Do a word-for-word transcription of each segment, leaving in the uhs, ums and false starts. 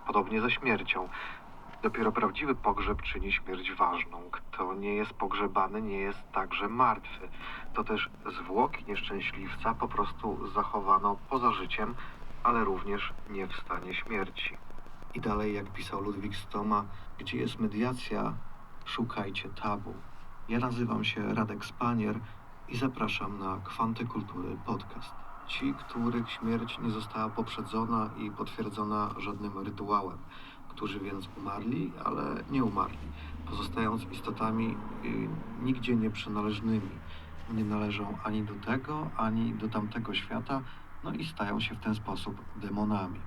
Podobnie ze śmiercią. Dopiero prawdziwy pogrzeb czyni śmierć ważną. Kto nie jest pogrzebany, nie jest także martwy. To też zwłoki nieszczęśliwca, po prostu zachowano poza życiem, ale również nie w stanie śmierci. I dalej, jak pisał Ludwik z Thoma, gdzie jest mediacja, szukajcie tabu. Ja nazywam się Radek Spanier i zapraszam na Kwanty Kultury podcast. Ci, których śmierć nie została poprzedzona i potwierdzona żadnym rytuałem, którzy więc umarli, ale nie umarli, pozostając istotami, y, nigdzie nieprzynależnymi. Nie należą ani do tego, ani do tamtego świata, no i stają się w ten sposób demonami.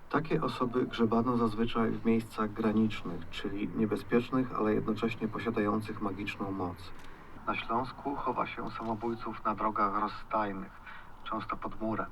Takie osoby grzebano zazwyczaj w miejscach granicznych, czyli niebezpiecznych, ale jednocześnie posiadających magiczną moc. Na Śląsku chowa się samobójców na drogach rozstajnych, często pod murem.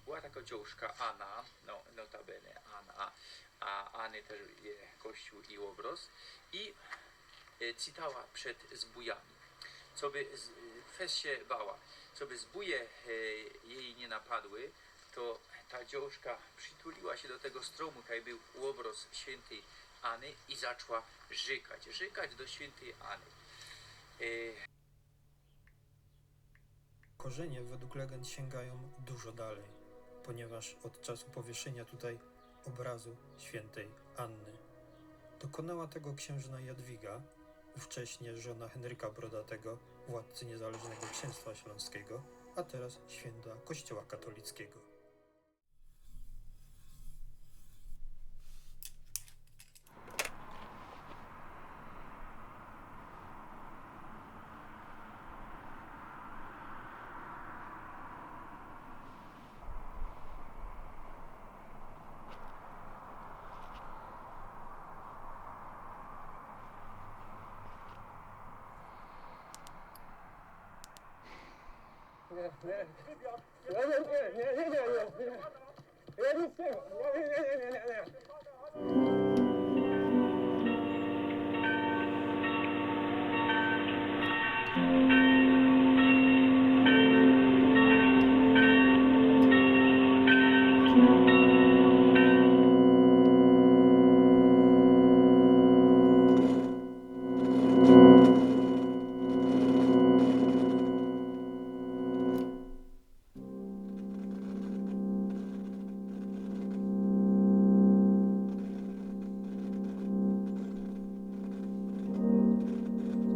Była taka dziołszka Ana, no, notabene Ana, a Any też je kościół i ôbrŏz, i, e, cytała przed zbójami, coby z-, fest sie bała, coby zbóje, e, jej niy napadły, to ta dziołszka przytuliła sie do tego stromu, kaj bōł ôbrŏz świyntyj Any, i zaczła rzykać, rzykać do świyntyj Any. E, Korzenie według legend sięgają dużo dalej, ponieważ od czasu powieszenia tutaj obrazu świętej Anny dokonała tego księżna Jadwiga, ówcześnie żona Henryka Brodatego, władcy niezależnego księstwa śląskiego, a teraz święta Kościoła katolickiego.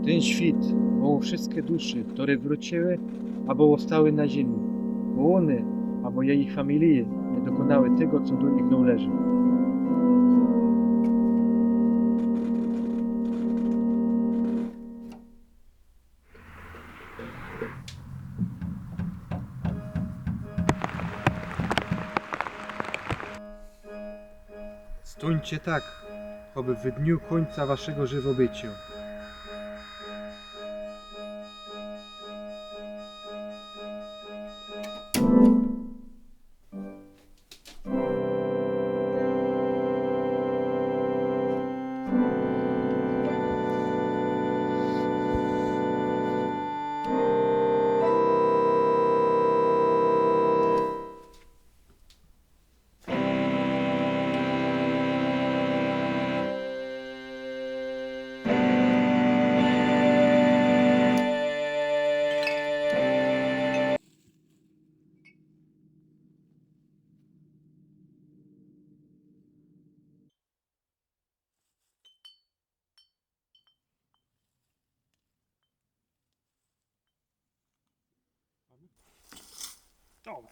Tyn świyt wołŏ wszyske dusze, chtyrne wrōciyły abo ôstały na ziymi, bo ône abo jejich familije niy dokōnały tego, co do nich nŏleży. Stōńcie tak, ôby w dniu kōńca waszego żywobyciŏ. O.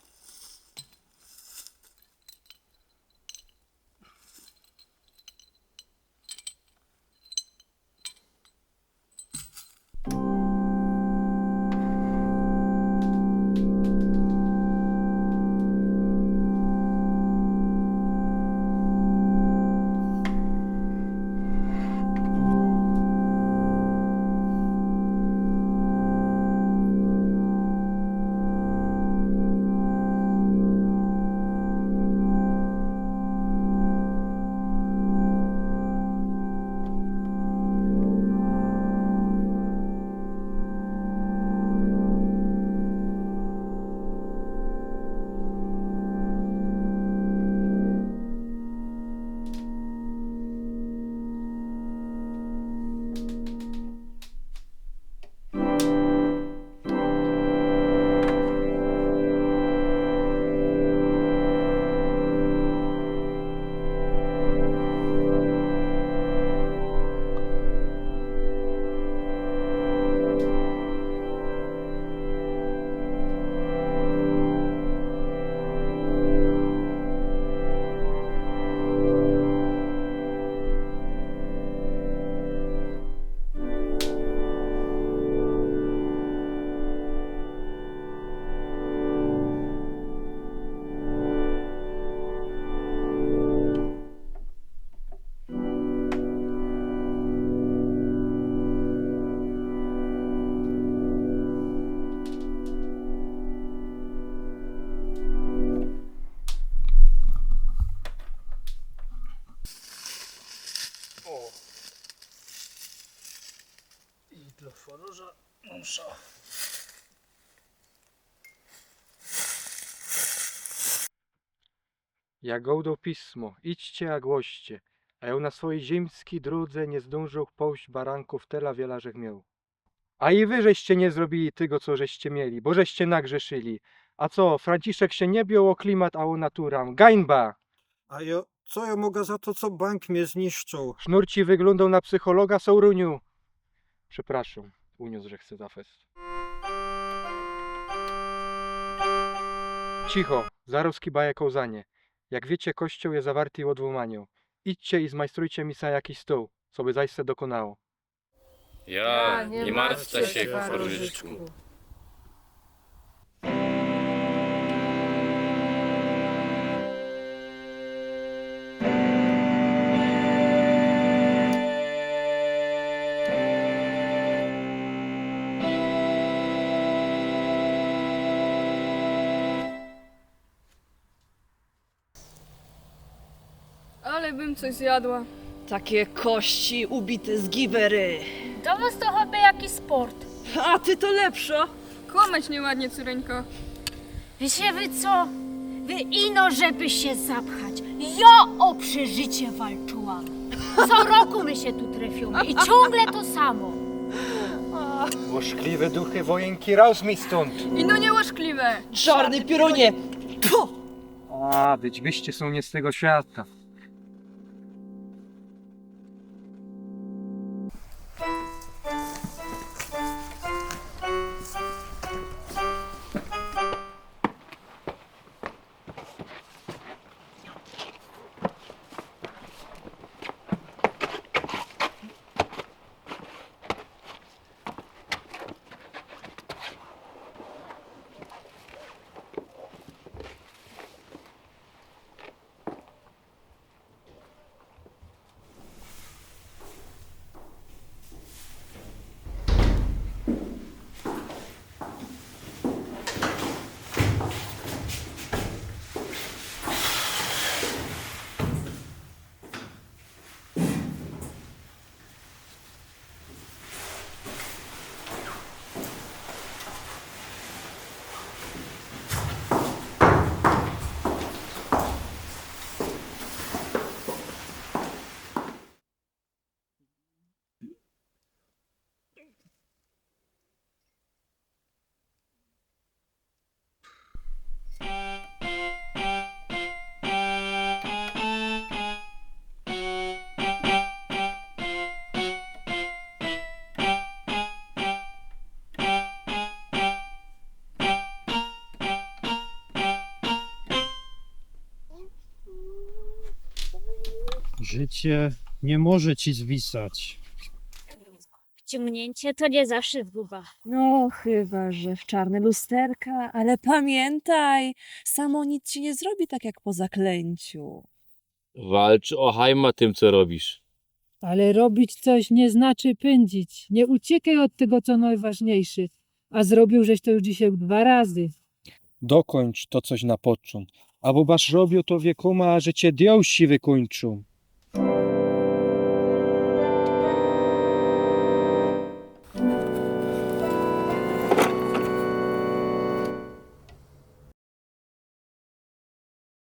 I dlŏ chorōża. Musza. Ja gŏdōm pismo: idźcie, a głoście, a jŏ na swojij ziymskij drōdze niy zdōnżōł pojś barankōw tela, wiela żech mioł. A i wy żeście niy zrobiyli tego, co żeście mieli, bo żeście nagrzeszyli. A co, Franciszek sie niy bioł ô klimat, a ô naturã. Gańba! A jŏ, co jŏ moga za to, co bank mie zniszczōł? Sznurci wyglōndōm na psychologa, Sołruniu. Przeprŏszōm, uniōs żech se za fest. Cicho, zarŏz kibaje kołzanie. Jak wiycie, kościoł je zawartyj ôd łōmaniŏ. Idźcie i zmajstrujcie mi se jakij stōł, co by zaś se dokōnało. Ja, niy martwcie sie, chorōżyczku. Ale bym coś zjadła. Take kości ubite z giwery. Do was to chyba jakiś sport. A ty to lepszo. Kłamać nieładnie, córeńko. Wiycie wy co? Wy ino, żeby sie zapchać. Jŏ ô przeżycie walczyłam. Co roku my sie tu trefiōmy i ciōngle to samo. Ôszkliwe duchy, wojynki, raus mi stōnd. Ino niyôszkliwe. Czarny piorunie. Tfu! A, być byście sōm niy z tego świata. Życie nie może ci zwisać. Wciągnięcie to nie zawsze zguba. No, chyba że w czarne lusterka, ale pamiętaj, samo nic ci nie zrobi tak jak po zaklęciu. Walcz o hajma tym, co robisz. Ale robić coś nie znaczy pędzić. Nie uciekaj od tego, co najważniejsze. A zrobił żeś to już dzisiaj dwa razy. Dokończ to coś na początku. Abo baś robiōł to wiekōma, że cie diołsi wykōńczōm.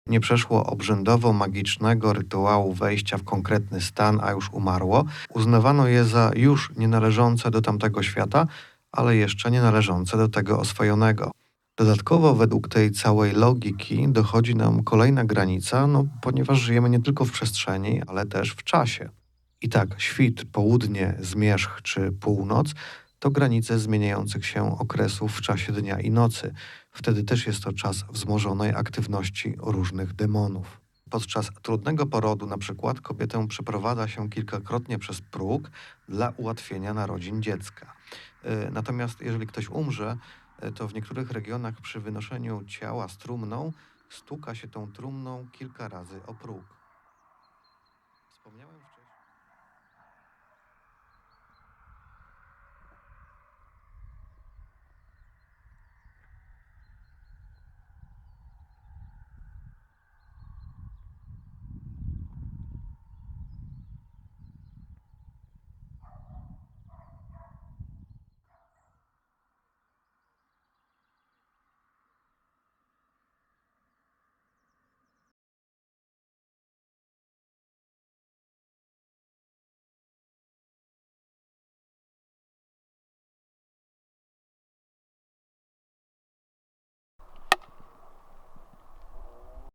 Nie przeszło obrzędowo magicznego rytuału wejścia w konkretny stan, a już umarło. Uznawano je za już nienależące do tamtego świata, ale jeszcze nie należące do tego oswojonego. Dodatkowo według tej całej logiki dochodzi nam kolejna granica, no, ponieważ żyjemy nie tylko w przestrzeni, ale też w czasie. I tak, świt, południe, zmierzch czy północ to granice zmieniających się okresów w czasie dnia i nocy. Wtedy też jest to czas wzmożonej aktywności różnych demonów. Podczas trudnego porodu na przykład kobietę przeprowadza się kilkakrotnie przez próg dla ułatwienia narodzin dziecka. Y, natomiast jeżeli ktoś umrze, y, to w niektórych regionach przy wynoszeniu ciała z trumną stuka się tą trumną kilka razy o próg. Wspomniałem